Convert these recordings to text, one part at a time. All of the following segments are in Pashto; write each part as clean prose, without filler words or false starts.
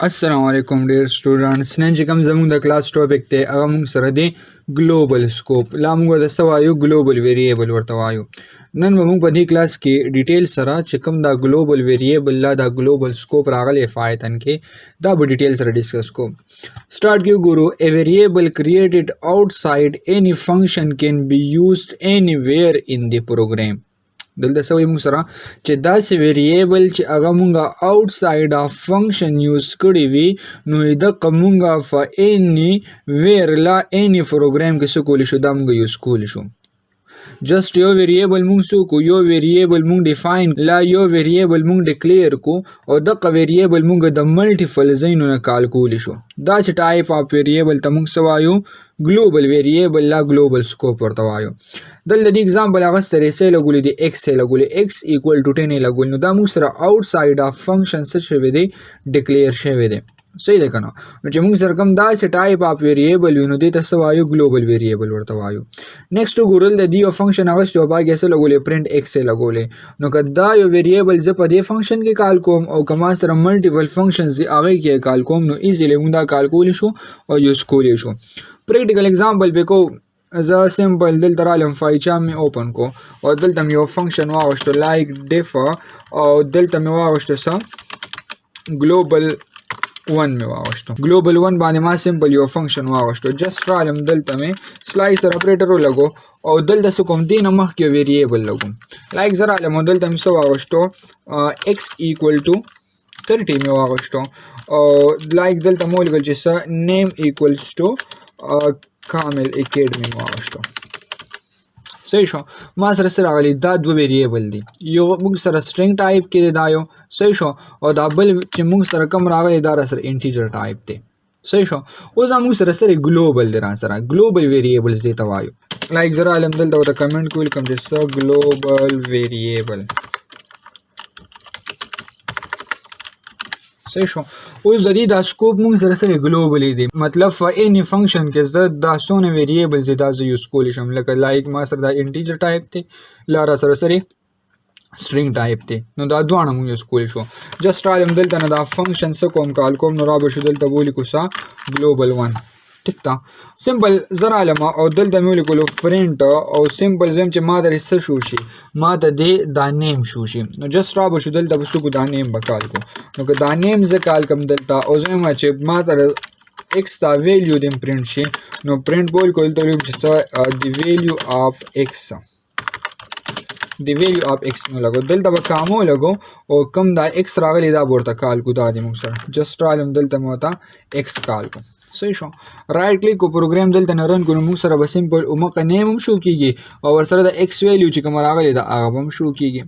السلام علیکم ډیر سټوډنټس، نن چې کوم زموږ د کلاس ټاپک دی هغه موږ سره دی ګلوبل سکوپ، لا موږ د څه وایو ګلوبل ویریبل ورته وایو. نن به موږ په دې کلاس کې ډیټیل سره چې کوم دا ګلوبل ویریبل لا دا ګلوبل سکوپ راغلی پایتن کې دا به ډیټیل سره ډیسکس کوو. سٹارټ کې وګورو، a variable created outside any function can be used anywhere in the program. دلته څه وایي موږ سره چې داسې ویریبل چې هغه مونږ آوټساید اف فنکشن یوز کړی وي نو دغه مونږ په اینی ویر لا اینی پروګرام کې څه کولی شو، دا مونږ یوز کولی شو. جسٹ یو ویریبل مونږ څه کو، یو ویریبل مونږ ډیفاین لا یو ویریبل مونږ ډیکلیئر کو او دغه ویریبل مونږ د ملټیپل ځایونو نه کال کولی شو. داسې ټایپ اف ویریبل ته مونږ څه وایو، ګلوبل ویریبل لا ګلوبل سکوپ ورته وایو. دلته د اگزامپل اغوستې څه یې لګولې دي، ایکس یې لګولې، ایکس ایکوال ټو 10 یې لګولې. نو دا مونږ سره آوټساید اف فنکشن څه شوی دی، ډیکلیئر شوی دی. صحیح ده که نه؟ نو چې موږ سره کوم داسې ټایپ اف ویریبل وي نو دې ته څه وایو، ګلوبل ویریبل ورته وایو. نیکسټ وګورو، دلته دی یو فنکشن اغوستی او باقي یې څه لګولې، پرنټ ایکس یې لګولې. نو که دا یو ویریبل زه په دې فنکشن کې کال کوم او که ما سره ملټیپل فنکشنز دي هغې کې یې کال کوم نو ایزیلی موږ دا کال کولی شو او یوز کولی شو. پریکټیکل اگزامپل پې کوو. زه سمپل دلته رالم، فایچام مې اوپن کو او دلته مې یو فنکشن واغوستو لایک ډیف او دلته مې واغوستو څه ګلوبل 1 مې واغوستو. ګلوبل 1 باندې ما سمپل یو فنکشن واغوستو. جسټ رالم دلته مې سلایسر اپریټر ولګو او دلته څه کوم، دې نه مخکې یو ویریبل لګوم. لایک زه رالم او دلته مې څه واغوستو، ایکس ایکوال ټو 30 مې واغوستو او لایک دلته مې ولیکل چې څه نیم ایکوالز ټو کامل اکیډمي مې واغوستو. صحیح شو. ما سره څه راغلي، دا دوه ویریبل دي، یو موږ سره سټرینګ ټایپ کې دی دا یو، صحیح شو، او دا بل چې موږ سره کوم راغلی دا را سره انټیجر ټایپ دی. صحیح شو. اوس دا موږ سره سره ګلوبل دی، را سره ګلوبل ویریبلز دی ته وایو. لایک زه رالم دلته ورته کمنټ کې ولیکم چې څه ګلوبل ویریبل. صحیح شو. اوس د دې دا سکوپ موږ سره سره ګلوبلی دی، مطلب په اینی فنکشن کې زه دا څونه ویریبلز دي دا زه یوز کولی شم. لکه لایک ما سره دا انټیجر ټایپ دی، لا را سره سره سټرینګ ټایپ دی، نو دا دواړه موږ یوز کولی شو. جسټ رالم دلته نه دا فنکشن څه کوم کال کوم، نو را به شو دلته ولیکو څه ګلوبل 1. ټیک ده. سمپل زه رالم او دلته مې ولیکلو پرنټ او سمپل زه یم چې ما ته دې څه شو شي، ما ته دې دا نیم شو شي. نو جسټ را به شو دلته به څه کړو، دا نیم به کال کړو. نو که دا نیم زه کال کړم دلته او زه یم چې ما ته ایکس دا ویلیو دې پرنټ شي، نو پرنټ به ولیکو دلته ولیکو چې څه دی ویلیو اف ایکس، دی ویلیو اف ایکس نو لګو. دلته به کامو لګو او کوم دا ایکس راغلی دا به ورته کال کړو. دا دی موږ سره جسټ رالم دلته مې ورته ایکس کال کړو. صحیح شو. رائټ کلیک کو پروګرام دلته نه رن کړو، موږ سره به سمپل اومقه نیم هم شو کیږي او ورسره د ایکس ویلیو چې کوم راغلی دا هغه به هم شو کیږي.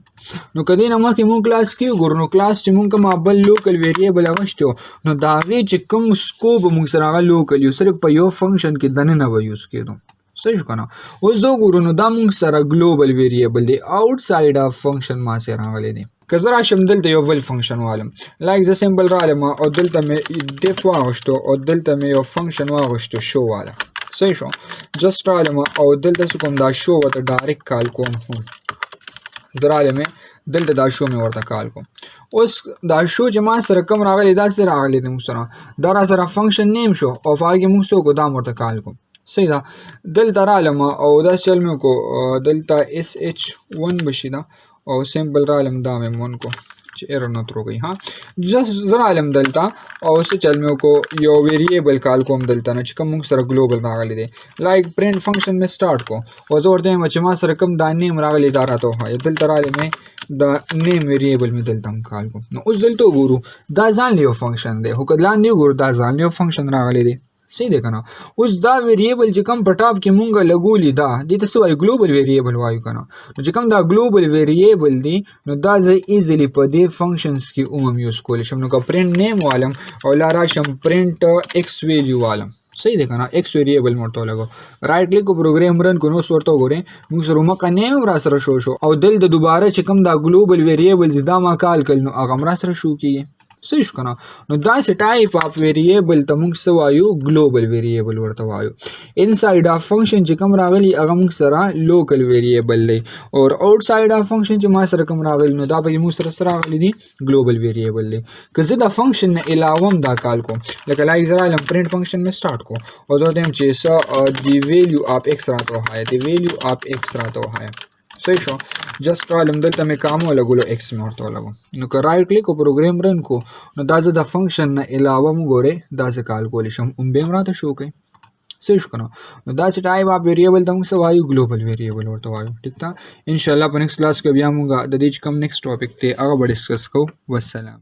نو که دې نه مخکې موږ کلاس کې وګورو، نو کلاس چې موږ کوم بل لوکل ویریبل اغوستی و، نو د هغې چې کوم سکوپ موږ سره هغه لوکل یو، صرف په یو فنکشن کې دننه به یوز کېدو. صحیح شو که نه؟ اوس زه وګورو نو دا موږ سره ګلوبل ویریبل دی، آوټساید اف فنکشن ما سره راغلی دی. که زه راشم دلته یو بل فنکشن والم، لایک زه سمپل رالم او دلته مې ډیف واغوستو او دلته مې یو فنکشن واغوستو شو والا. صحیح شو. جسټ رالم او دلته څه کوم، دا شو ورته ډایرکټ کال کوم. هم زه رالم دلته دا شو مې ورته کال کوم. اوس دا شو چې ما سره کوم راغلی داسې راغلی دی، موږ سره دا را سره فنکشن نیم شو او په هغې کې موږ څه وکړو، دا مې ورته کال کوم. صحیح ده. دلته رالم او داسې چل مې وکړو، دلته اس ایچ ون به شي دا، او سمپل رالم دا مې مون کو چې ایرر نه ترو کوي. ها جسټ زه رالم دلته او څه چل مې وکړو، یو ویریبل کال کوم دلته نه چې کوم موږ سره ګلوبل راغلی دی. لایک پرنټ فنکشن مې سټارټ کو او زه ورته وایم چې ما سره کوم دا نیم راغلی دا راته وښایه. دلته رالم دا نیم ویریبل مې دلته هم کال کو. نو اوس دلته وګورو دا ځان له یو فنکشن دی، خو که لاندې وګورو دا ځان له یو فنکشن راغلی دی. صحیح دی که نه؟ اوس دا ویریبل چې کوم په ټاپ کې مونږ لګولی دا دې ته څه وایو، ګلوبل ویریبل وایو که نه؟ نو چې کوم دا ګلوبل ویریبل دی نو دا زه ایزلی په دې فنکشنز کې هم یوز کولی شم. نو که پرنټ نیم والم او لا راشم پرنټ ایکس ویلیو والم. صحیح دی که نه؟ ایکس ویریبل مې ورته ولګو. رائټ کلیک کو پروګرام رن کو، نو اوس ورته وګورئ موږ سره مخه نیم هم را سره شو شو او دلته دوباره چې کوم دا ګلوبل ویریبلز دا ما کال کړل نو هغه هم را سره شو کېږي. صحیح شو کنه؟ نو داسې type of variable ته موږ څه وایو؟ global variable ورته وایو. Inside of function چې کوم راغلی، هغه موږ سره local variable دی، او outside of function چې ما سره کوم راغلی، نو دا به موږ سره سره راغلی دی، global variable دی. که زه د function نه علاوه هم دا call کوم، لکه like زه رالم، print function مې start کو او زه ورته وایم چې څه the value of x راته وښایه، the value of x راته وښایه. صحیح شو؟ Just رالم، دلته مې comma ولګولو، x مې ورته ولګو. نو که right click او program run کو، نو دا زه د function نه علاوه مو ګورې دا زه call کولی شم، هم به هم راته شو کوي. صحیح شو کنه؟ نو داسې type of variable ته موږ څه وایو؟ Global variable ورته وایو. ټیک ده؟ ان شاء الله په next class کې بیا موږ د دې چې کوم next topic دی، هغه به discuss کوو. والسلام.